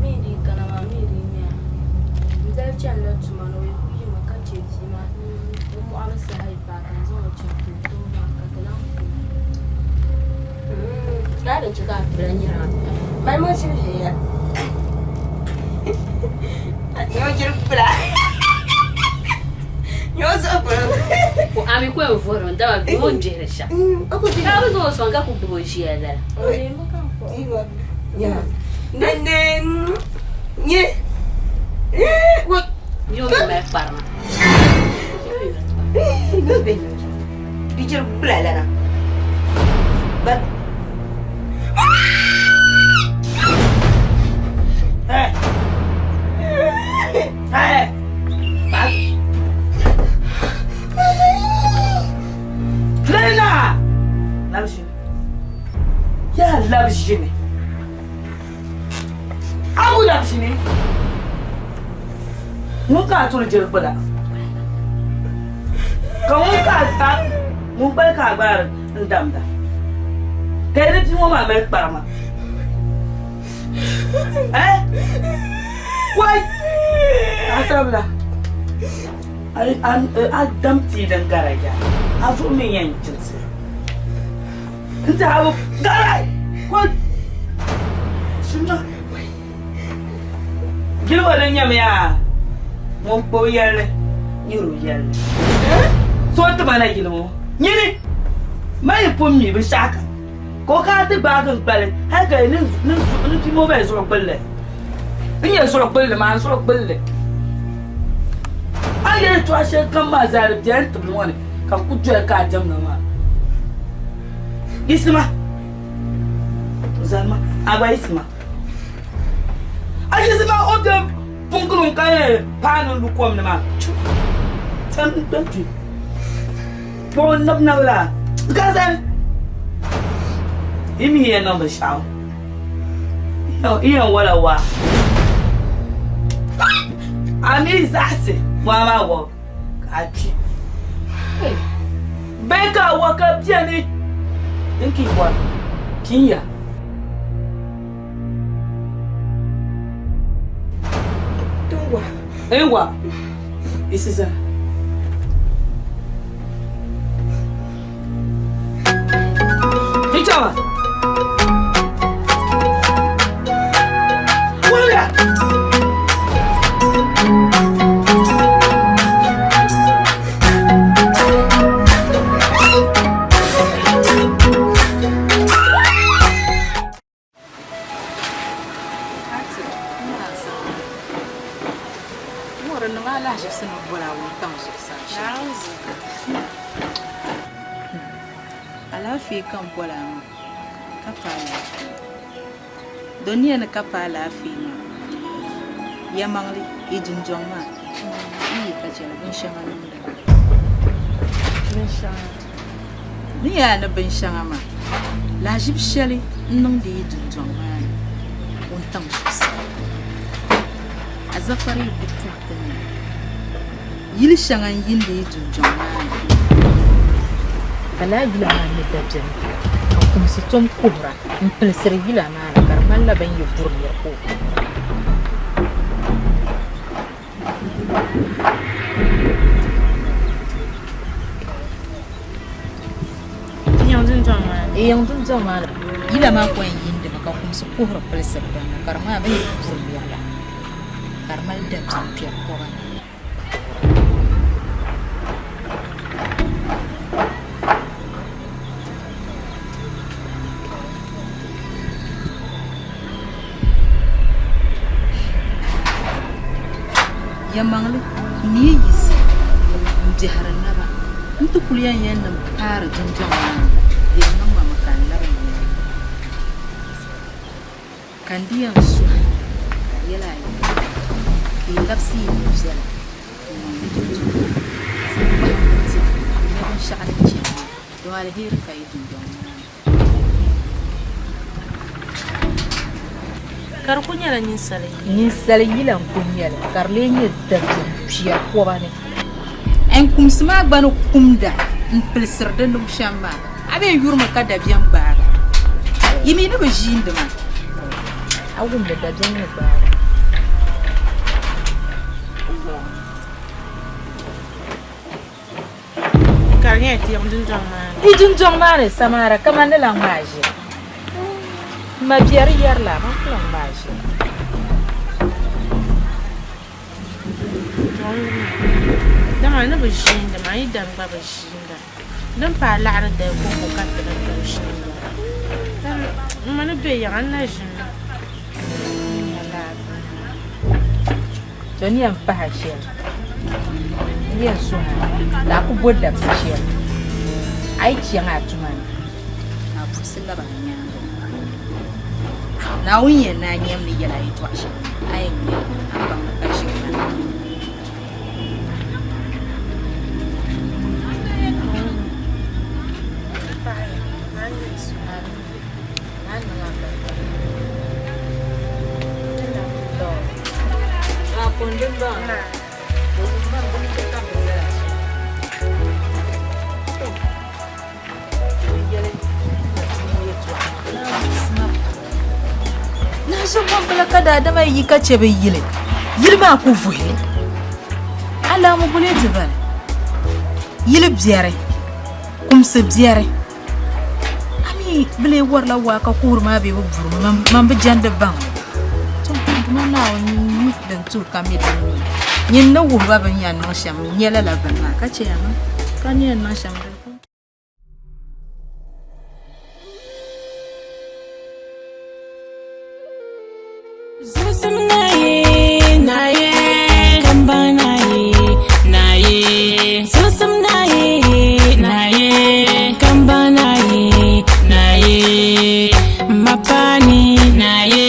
Mi di kana maa mi di nya n dali chanila tuma ni o yi ku yimi ka chɛ bia maa o mɔɣili saha yi paai ka n zaŋ o chaŋ ti o tooi maa ka ti lahi kuli. Ka din chɛ ka a pula nyɛra mali mo shiri ʒiya. Nyɛ jiri pula. Nyɛ o zuɣu polo. Ko a mi ko yɛn vuhiri mi dama bia ŋɔ n-gbihiri shɛm. Ka a bi zaŋ o sɔŋ ka ku gbubi o ʒiya lala. Bia ŋɔ mi mali kparima. Bijiri pula lana. Ba Hey! Hey! Ba Lena! Labishini. Ya labishini. Abu labishini. Ŋun ka a turi jiri kpula. Ka ŋun ka a ŋun kpali ka a gbaari n damda. Ka yi di bia ŋɔ maa mali kparima. Eh? Wai! Paɣasaribila, a dam tia din gara ya, a zuɣu mi yɛn chirisi. N ti a bi gara! Ko! Shima! Jiliba din nyɛmi yaa ŋun kpa o yɛlli nyɛri o yɛlli. So ti ma na yili ŋɔ nyini ma yi pun mi binshɛɣu kam ka o kana ti gbaagi n kpali hali ka ni ni bia ŋɔ mali zuɣu kpulli n nyɛ zuɣu kpulli maa n zuɣu kpulli a ni yɛli yɛltɔɣa shɛli kam maa zaa di bela n tibili ŋɔ ni ka n ku doya ka a diɛmda maa yiɣisima zalima a gba yiɣisima. A yiɣisi maa o bɛ pungilim ka yɛn paai ni lu kom ni maa chu tam n kpɛ kpɛ o nab nab la ka zani yi mi yɛn niŋ binshaɣu yi yɛn wala waa a mi zaɣisi waa maa wabu ka a kpi bee ka a wa ka beni din ka yi bɔri pinya. Tungwa. Ngwa. Isiza. Hichama. Wala. Ŋɔ di niŋ a alahiʒibisi ni boli a wuntaŋ zuɣusaa shɛm. Alaafee ka m boli a maa ka pa alaafee. Doniya ni ka pa alaafee maa, yɛlimaŋli yi dundɔŋ maa yi yi ka chɛli binshɛŋa niŋdi mi. Ni yaa ni binshɛŋa maa, lahiʒib shɛli n-niŋdi yi dundɔŋ maa ni wuntaŋ zuɣusaa. Azafari yi ku puhi ti ni yili shɛŋa n-yindi yi dundɔŋ maa ni. Ka lala yila maa nyɛ dabiɛm ka kumsi tom kuhira m-pilisiri yila maa ni ka di ŋmanila bɛ ni yi buri nira ka o kuhira. Yiŋ dundɔŋ maa ni yila maa ko n-yindimi ka kumsi kuhiri pilisiri din ni ka di ŋmanila bɛ ni yi buri nira la ka di mali dabiɛm kpɛri kɔba ni. Yɛlimaŋli, n ni yi yiɣisi m-biɛhiri naba nti kuli yɛn yɛn ni m paari dundɔŋ maa ni, di yɛn niŋ ma mi ka n labi n nyaaŋa. Ka n di yɛn suhi ka di yɛl a yi ka yi labisi yi nini viɛla n-niŋ yi dundɔŋ maa ni zaŋ kpahimbu ti ka bɛ nya binshɛɣu din chani maa, don aliheri ka yi dundɔŋ maa ni. Ka di kuli nyɛla ninsali yila. Ninsali yila n-kuli nyɛ li, ka di lee nyɛ dabiɛm kpiya kɔba ni. N kumsi maa gba ni kumda m-pilisiri di nibu shɛm maa, a bee yurimi ka dabiɛm gbaag a? Yi mi ni bi ʒiindi ma? A wumdi dabiɛm ni gbaag a? Ka di nyɛla ti yiŋ dundɔŋ maa ni. Yi dundɔŋ maa ni Samara kaman ni lan ŋmaai ʒiri. M ma biɛri yɛri la, man ku lan ŋmaai ʒiri. Dama ni bi ʒiindi maa, yi dam gba bi ʒiinda. Din paai laɣiri dali kɔŋko ka ti ni tooi ʒiinda. M ma ni be yiŋa, n na ʒimi. To ni yɛn pahi a shɛli, n yɛn suhi a ka a ku bo dabisi shɛli a yi chaŋ a tuma ni ka a puɣisi lab a nyaaŋa. Naawuni yɛn ni a nyam ni yɛl a yɛtɔɣ shɛli maa, a yɛn nya li, a ni baŋ li ka ʒiri ma. Naʒimbɔmbila ka daadama yi ka chɛ bɛ yili, yili maa ku vuhi. Alaamu buli ti bala, yili biɛri, kumsi biɛri. A mi bi lee warila waa ka kuhiri maa bee bi buri mi, man bi jɛndi baŋ li. To, n Duuma Naawuni mi din tuhi ka mi din mi. Nyin ni wuhi ba bɛ ni yɛn niŋ shɛm n-nyɛ lala bini maa, ka chɛ ya ma ka ni yɛn niŋ shɛm di ko. Zusim naye, naye, kamba naye, naye. Zusim naye, naye, kamba naye, naye. Mapani naye,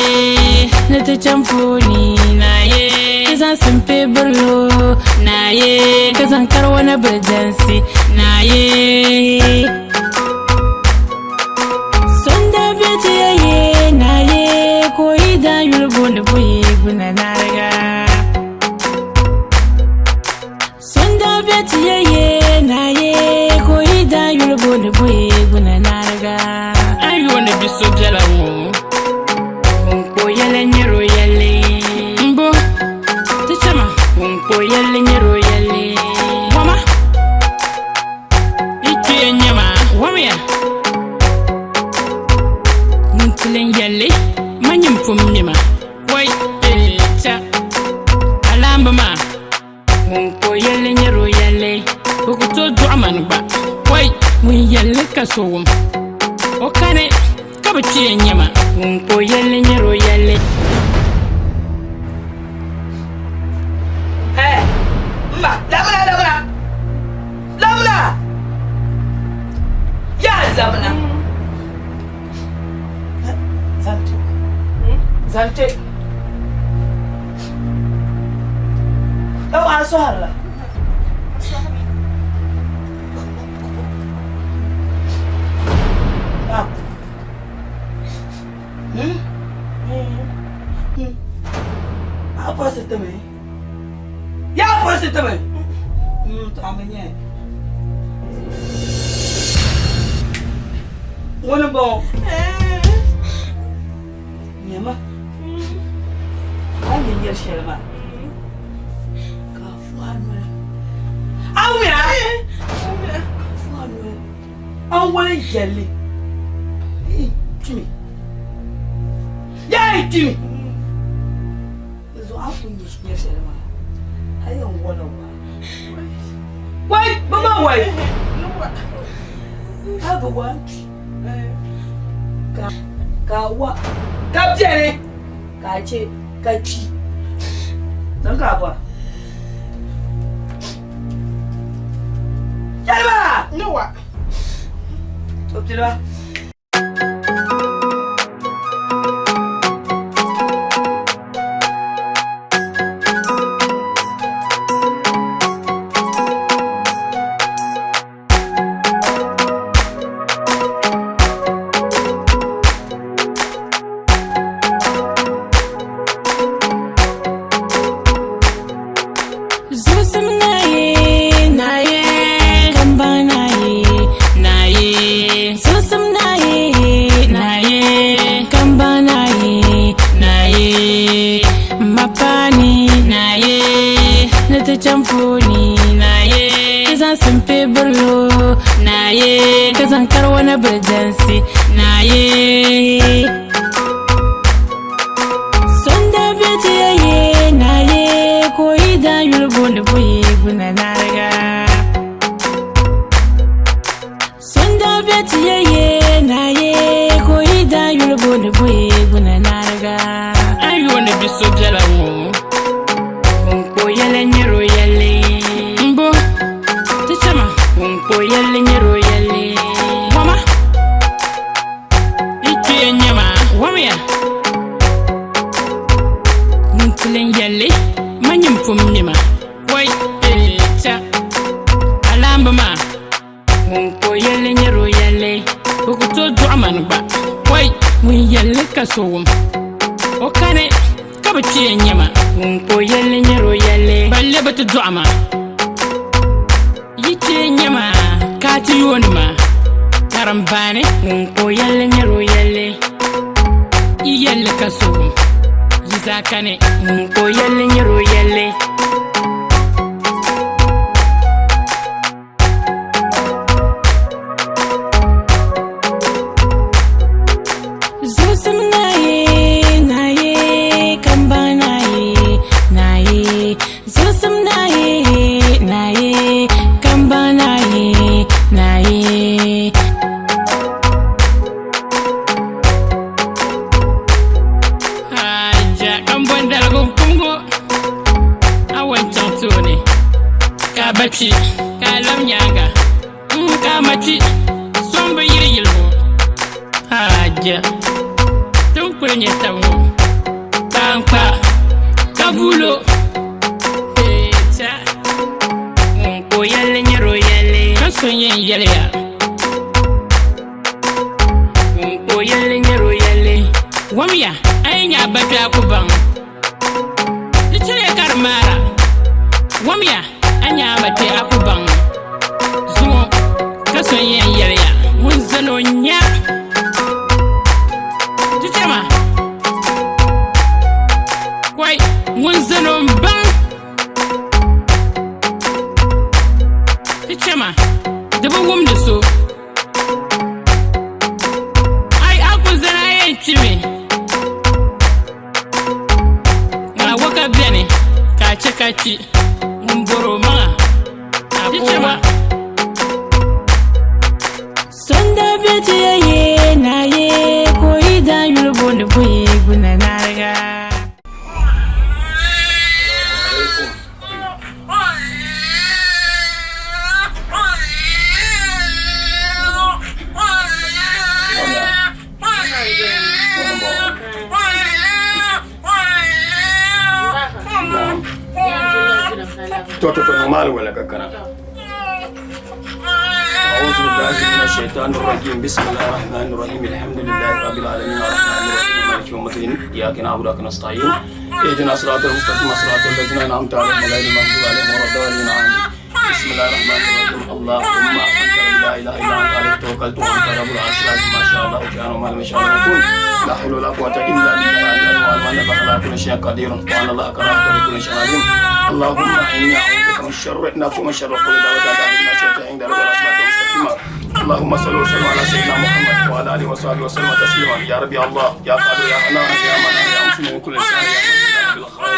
nati chamfuni naye. Kazan simpe burlo naye, kazan karwana burjansi naye. Sonda beti ye na ye ko ida yulbu ni buyi guna nariga. Sonda beti ye na ye ko ida yulbu ni buyi guna nariga. Ayo ni biso biɛla ŋɔ ŋun kpo yɛli nyɛro yɛli mbo ti chama ŋun kpo yɛli nyɛro yɛli wama. Yi kpee n-nyɛ ma, wamiya! Ŋun tili n-yɛli ma nyin pun mi ma, wai ee cha! Alaamba maa, ŋun ko yɛli nyɛri o yɛli, bɛ ku tooi dɔɣi ma ni gba, wai! Ŋun yɛli ka so wum, o kani ka bɛ kpee n-nyɛ ma, ŋun ko yɛli nyɛri o yɛli. Hey! Ma, labina, labina. Labina! Yaa labina. Zante. Zante. Yau a sɔhirila. A pɔsi timi. Yaa pɔsi timi. To a mi nyɛ. Ŋuni m-bɔŋɔ? Nyama. A ni nyari shɛli maa. Ka a fo a noli. A wumya? Ka a fo a noli. A ni wali yɛlli. Yi kpimi. Yaa yi kpimi. Di zuɣu a ku nyari shɛli maa, a yɛn wala waa. Wai, bɛ maa wai. A bi waa n-kpi. Ka a wa ka beni ka a chɛ ka kpi. Zaŋ ka a bɔra. Chɛli maa! Ni wa. O pili ba. Zusim naye, naye, kamba naye, naye. Zusim naye, naye, kamba naye, naye. Mapani naye, nati chamfuni naye. Kazan simpe burlo naye, kazan karwana burjansi naye. Sonda beti ye naye, koyi da yulbo ni boye guna nariga. Sonda beti ye naye, koyi da yulbo ni boye guna nariga. Ayo ni biso biɛla ŋɔ ŋun kpo yɛli nyɛro yɛli mbo ti chama ŋun kpo yɛli nyɛro yɛli wama yi kpee nyɛma wamiya ŋun tilin yɛli ma nyini pun mima wai ee cha alaambi maa ŋun kpo yɛli nyɛro yɛli bɛ ku tooi dɔɣi ma ni gba wai ŋun yɛli ka so wum o kani ka bi kpee nyɛma ŋun kpo yɛli nyɛro yɛli balle bi ti dɔɣi ma yi kpee nyɛma ka a ti yooni ma karimbaani ŋun kpo yɛli nyɛro yɛli yi yɛli ka so wum yi zaa kani ŋun kpo yɛli nyɛro yɛli. Zusim naye, naye, kamba naye, naye. Zusim naye, naye, kamba naye, naye. Haja, kambon daligu kumgo, a wanchaŋ tooni. Ka a ba kpi, ka a lam nyaaŋa. N ka a ma kpi, so m-bi yiri yiligu. Haja, ti ni kuli nya tab ŋɔ, kpaankpa ka vuulo. Hee cha, ŋun ka o yɛlli nyɛr o yɛlli, ka so n-yɛn yɛli ya. Ŋun ka o yɛlli nyɛr o yɛlli, wamiya a yi nya a ba kpi a ku baŋ. Di chɛliya ka di maara. Wamiya a nya a ma kpe a ku baŋ. Zuŋɔ ka so n-yɛn yɛli ya ŋun zani o nya. Di chɛma kɔi ŋun zani o m-baŋ. Di chɛma di bi wumdi so. Ai a ku zani a yɛn kpimi. Ŋa waka beni ka a chɛ ka kpi ŋun bɔr o maŋa a ku wa. Sonda be ti ya ye na ye ka o yi daa yuli booni buyi gbuna nariga. Maali wala ka kana. أعوذ بالله من الشيطان الرجيم بسم الله الرحمن الرحيم الحمد لله رب العالمين الرحمن الرحيم مالك يوم الدين إياك نعبد وإياك نستعين اهدنا الصراط المستقيم صراط الذين أنعمت عليهم غير المغضوب عليهم ولا الضالين آمين بسم الله الرحمن الرحيم اللهم أنت لا إله إلا أنت عليك توكلت وأنت رب العرش العظيم ما شاء الله كان وما لم يشاء لم يكن لا حول ولا قوة إلا بالله العلي العظيم وأن الله على كل شيء قدير وأن الله قدر كل شيء عليم اللهم إني أعوذ بك من شر نفسي ومن شر كل دعوة داعي من شر عند رب الأسماء المستقيمة اللهم صل وسلم على سيدنا محمد وعلى آله وصحبه وسلم تسليما يا ربي الله يا قادر يا حنان يا منان يا مسلم من كل إنسان يا من بالخير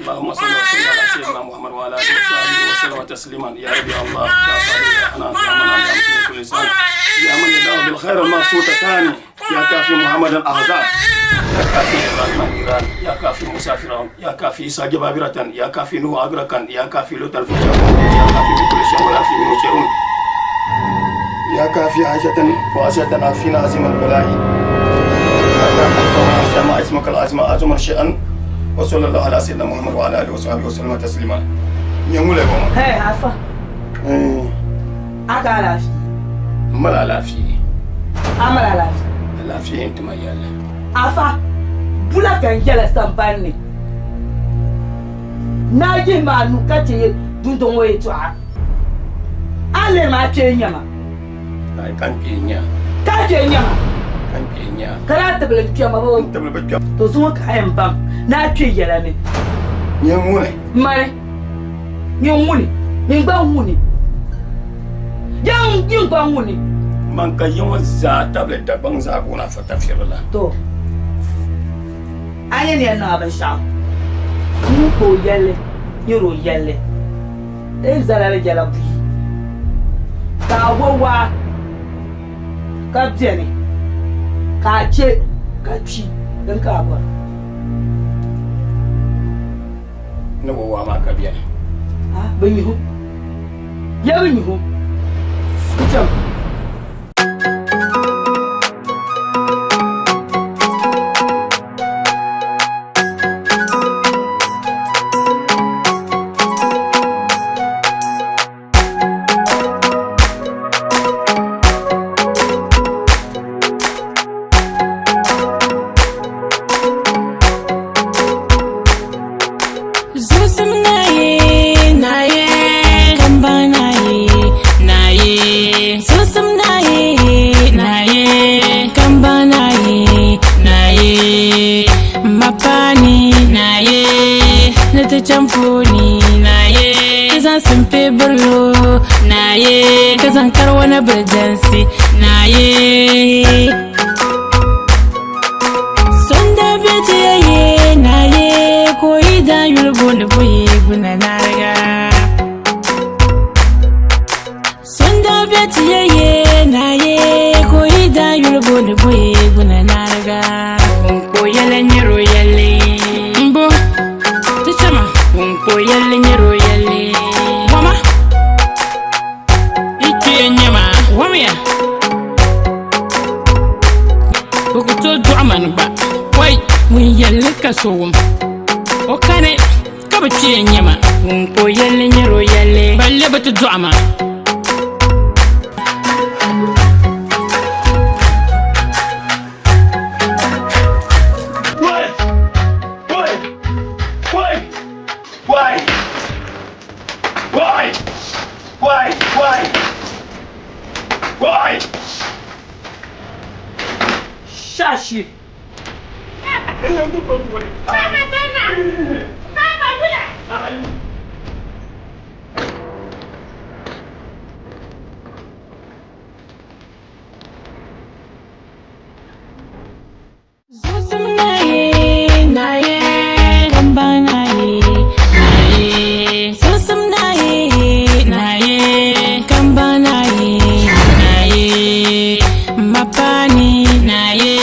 اللهم صل وسلم على سيدنا محمد وعلى آله وصحبه وسلم تسليما يا ربي الله يا قادر يا حنان يا منان يا مسلم من كل إنسان يا من يدعو بالخير المقصود ثاني يا كافي محمد الأحزاب يا كافي إبراهيم إيران يا كافي موسى فرعون يا كافي عيسى جبابرة يا كافي نوح أغرقا يا كافي لوط الفجر يا كافي بكل شيء ولا في منه شيء يا كافي عائشة وعائشة عافينا عظيم البلاء يا كافي ما اسمك العظيم أعظم شيئا وصلى الله على سيدنا محمد وعلى آله وصحبه وسلم تسليما يقول لكم Hey, Afa. A ka alaafee. Mala alaafee. A mali alaafee. Alaafee n tuma yɛlli. Afa, bula ka n yɛla samban ni. Naa yihi ma a nuu ka chɛ dundɔŋ ŋɔ yɛtɔɣa. A lihiri ma a kpee nya ma. Ayi, ka n kpee nya. Ka a kpee nya ma. Ka n kpee nya. Ka daa tibili n kpɛma boo. N tibili bi kpɛm. To zuŋɔ ka a yɛn baŋ ni a kpee yɛla ni. Nyin ŋuni? Mani. Nyin ŋuni? Nyin gba ŋuni? Yan nyin gba ŋuni? Man ka yi ŋɔ zaa tabili Dagbaŋ zaa ka o na fa tafirila. To, a nyɛ ni yɛn niŋ a binshɛɣu ŋun kpa o yɛlli nyɛri o yɛlli din zala li jɛla buyi ka a wo waa ka beni ka a che ka kpi din ka a bɔra. Ni wo waa maa ka beni. A bi nyuhu. Ya bi nyuhu. Di cham. Zusim naye, naye, kamba naye, naye. Zusim naye, naye, kamba naye, naye. Mapani naye, nati chamfuni naye. Ka zaŋ simpe birilo naye, ka zaŋ kariwana biri jansi naye. Sonda be ti ya ye naye, ka o yi daa yuli booni buyi guna nariga. Sonda be ti ya ye naye, ka o yi daa yuli booni buyi guna nariga. Ŋun kpa o yɛla nyɛri o yɛlli m-bo ti chama. Ŋun kpa o yɛlli nyɛri o yɛlli wama. Yi kpee n-nyɛ ma wamiya. Bɛ ku tooi dɔɣi ma ni gba. Wai! Ŋun yɛlli ka so wum o kani ka bɛ kpee n-nyɛ ma. Ŋun kpa o yɛlli nyɛri o yɛlli balle bɛ ti dɔɣi ma. Shashi. Zusim naye, naye, kamba naye, naye. Zusim naye, naye, kamba naye, naye. Mapani naye,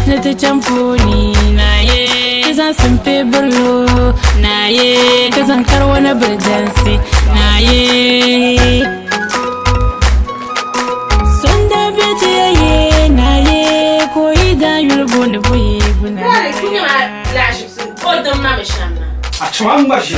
nati chamfuni naye. Ka zaŋ simpe birilo naye, ka zaŋ kariwana biri jansi naye. Sonda be ti ya ye naye, ka o yi daa yuli booni buyi guna Wari, ku nyɛ ma laashibisi o dim ma mi shɛm na. A chama ŋma ʒi.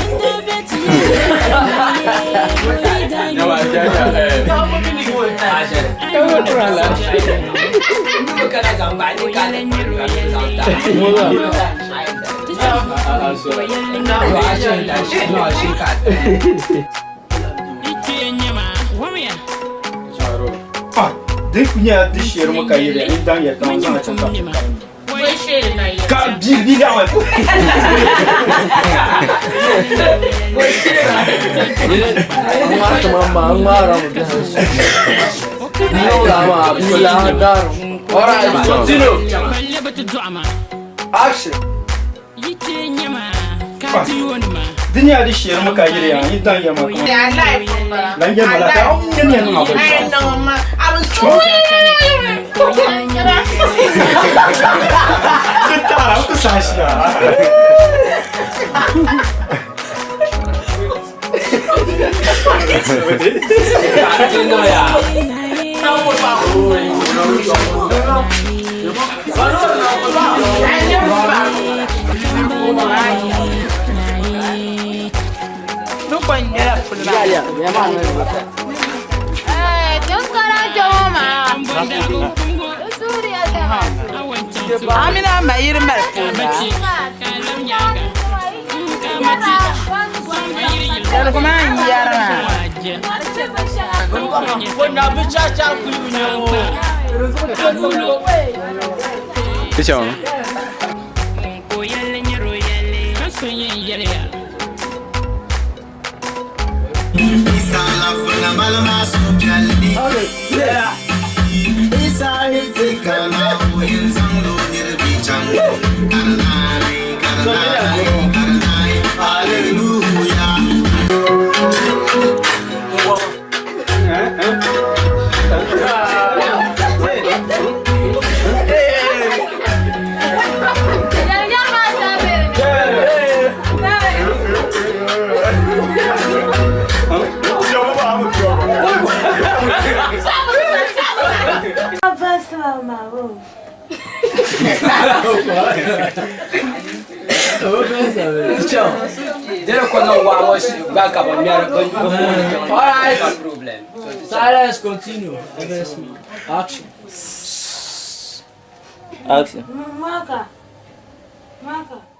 Pa, di ku nyɛla di sheri ŋɔ ka yɛliya ni daŋ ya ka ŋɔ zaŋ chaŋ ka ti karim. Ka bi bi gaŋ Action. Di nyɛla di sheri ŋɔ ka yɛliya ni daŋ ya ma ka lan yɛli ma la ka n yɛn niŋ a bɔ Ti taara ku saha shia. Amina ma yiri mali puuni. Yɛligu maa n yɛri maa. Alright. Silence continue. Action. Action. Maka. Maka.